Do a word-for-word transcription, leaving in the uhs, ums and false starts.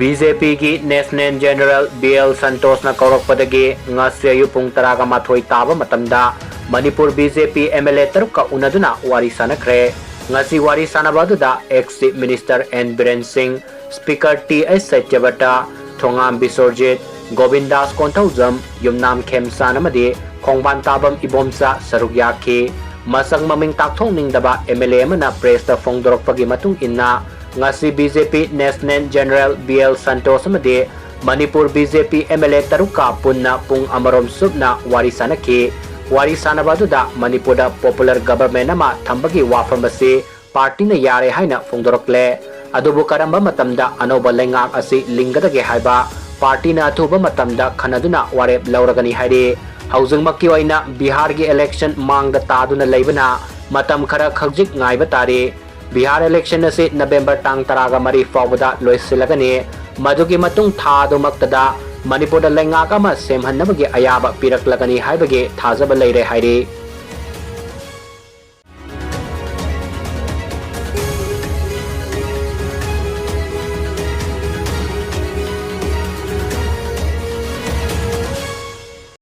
B J ꯄꯤꯒꯤ National General B L ꯁꯟꯇꯣꯁꯅ ꯀꯧꯔꯛꯄꯗꯒꯤ ꯉꯁꯤ ꯑꯌꯨꯛ ꯄꯨꯡ ꯇꯔꯥꯒ ꯃꯥꯊꯣꯏ ꯇꯥꯕ ꯃꯇꯝꯗ Manipur B J P M L A ꯇꯔꯨꯛꯀ ꯎꯅꯗꯨꯅ ꯋꯥꯔꯤ ꯁꯥꯟꯅꯈ꯭ꯔꯦ꯫ ꯉꯁꯤ ꯋꯥꯔꯤ ꯁꯥꯟꯅꯕ ꯑꯗꯨꯗ ex Chief Minister N Biren ꯁꯤꯡ, Speaker T H ꯁꯇ꯭ꯌꯕ꯭ꯔꯇ, ꯊꯣꯉꯥꯝ ꯕꯤꯁ꯭ꯋꯔꯖꯤꯠ, ꯒꯣꯕꯤꯟꯗꯥꯁ ꯀꯣꯟꯊꯧꯖꯝ, ꯌꯨꯝꯅꯥꯝ ꯈꯦꯝꯆꯥꯟ ꯑꯃꯗꯤ ꯈꯣꯡꯕꯥꯟ ꯇꯥꯕꯝ ꯏꯕꯣꯝꯆꯥ ꯁꯔꯨꯛ ꯌꯥꯈꯤ꯫ ꯃꯁꯛ ꯃꯃꯤꯡ ꯇꯥꯛꯊꯣꯛꯅꯤꯡꯗꯕ M L A ꯑꯃꯅ press ꯇ ꯐꯣꯡꯗꯣꯔꯛꯄꯒꯤ ꯃꯇꯨꯡ ꯏꯟꯅ, ꯉꯁꯤ B J P National General B L Santosh ꯑꯃꯗꯤ Manipur B J P M L A ꯇꯔꯨꯛꯀ ꯄꯨꯟꯅ ꯄꯨꯡ ꯑꯃꯔꯣꯝ ꯆꯨꯞꯅ ꯋꯥꯔꯤ ꯁꯥꯟꯅꯈꯤ꯫ ꯋꯥꯔꯤ ꯁꯥꯟꯅꯕ ꯑꯗꯨꯗ ꯃꯅꯤꯄꯨꯔꯗ popular government ꯑꯃ ꯊꯝꯕꯒꯤ ꯋꯥꯐꯝ ꯑꯁꯤ party ꯅ ꯌꯥꯔꯦ ꯍꯥꯏꯅ ꯐꯣꯡꯗꯣꯔꯛꯂꯦ꯫ ꯑꯗꯨꯕꯨ ꯀꯔꯝꯕ ꯃꯇꯝꯗ ꯑꯅꯧꯕ ꯂꯩꯉꯥꯛ ꯑꯁꯤ ꯂꯤꯡꯒꯗꯒꯦ ꯍꯥꯏꯕ party ꯅ ꯑꯊꯨꯕ ꯃꯇꯝꯗ ꯈꯟꯅꯗꯨꯅ ꯋꯥꯔꯦꯞ ꯂꯧꯔꯒꯅꯤ ꯍꯥꯏꯔꯤ꯫ ꯍꯧꯖꯤꯛꯃꯛꯀꯤ ꯑꯣꯏꯅ ꯕꯤꯍꯥꯔꯒꯤ election ꯃꯥꯡꯗ ꯇꯥꯗꯨꯅ ꯂꯩꯕꯅ ꯃꯇꯝ ꯈꯔ ꯈꯛꯖꯤꯛ ꯉꯥꯏꯕ ꯇꯥꯔꯤ꯫ ꯕꯤꯍꯥꯔ election ꯑꯁꯤ November ꯇꯥꯡ ꯇꯔꯥꯒ ꯃꯔꯤ ꯐꯥꯎꯕꯗ ꯂꯣꯏꯁꯤꯜꯂꯒꯅꯤ꯫ ꯃꯗꯨꯒꯤ ꯃꯇꯨꯡ ꯊꯥ ꯑꯗꯨꯃꯛꯇꯗ ꯃꯅꯤꯄꯨꯔꯗ ꯂꯩꯉꯥꯛ ꯑꯃ ꯁꯦꯝꯍꯟꯅꯕꯒꯤ ꯑꯌꯥꯕ ꯄꯤꯔꯛꯂꯒꯅꯤ ꯍꯥꯏꯕꯒꯤ ꯊꯥꯖꯕ ꯂꯩꯔꯦ ꯍꯥꯏꯔꯤ꯫